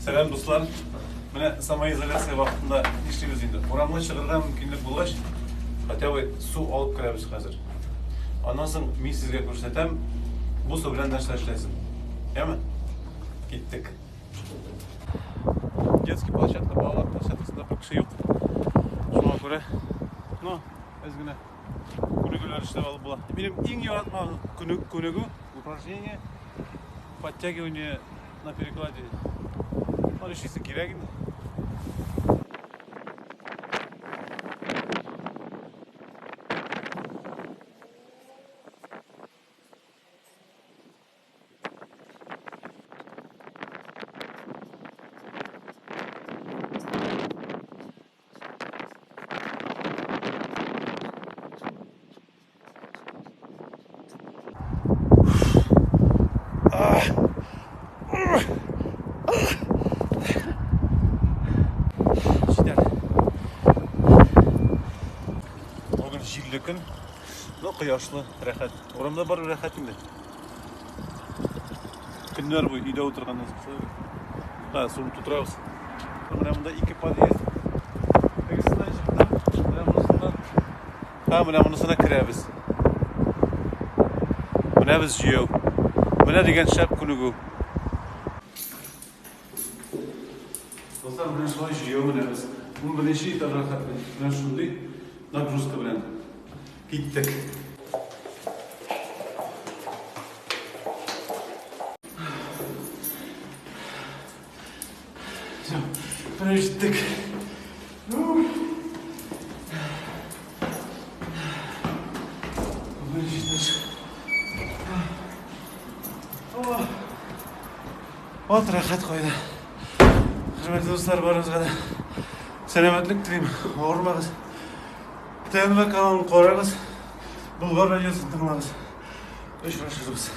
Сәлам, дуслар. Менә самоизоляция вакытында нишлибез инде? Урамга чыгарга мөмкинлек булгач, хотя бы су алып керәбез хәзер. Аннан соң мин сезгә күрсәтәм, бу су белән нәрсә эшләсен. Яме? Киттек. Детский площадка, балалар площадкасында бер кеше юк. Шуңа күрә, ну, әз генә күнегүләр эшләп алып була. Минем иң яратмаган күнегү, упражнение, подтягивание на перекладине. Ну, эшлисе кирәк инде. Җитәр. Бүген җилле көн, но кояшлы, рәхәт. Урамда бар рәхәт инде. Көннәр буе өйдә утырганнан соң. Ха, суны тутырабыз. Менә монда ике подъезд. Тегесеннән чыктым, менә монысыннан. Ха, менә монысына керәбез. Менә без җыяу. Менә дигән шәп күнегү. Дуслар, менә шулай җыяу менә без. 11 этажга хәтле. Менә шундый нагрузка белән. Киттек. Все, менә җиттек. Вот рәхәт кайда. Хөрмәтле дуслар, барыгызга да сәламәтлек телим. Авырмагыз. ТНВ каналын карагыз. Болгар радиосын тыңлагыз. Очрашырбыз.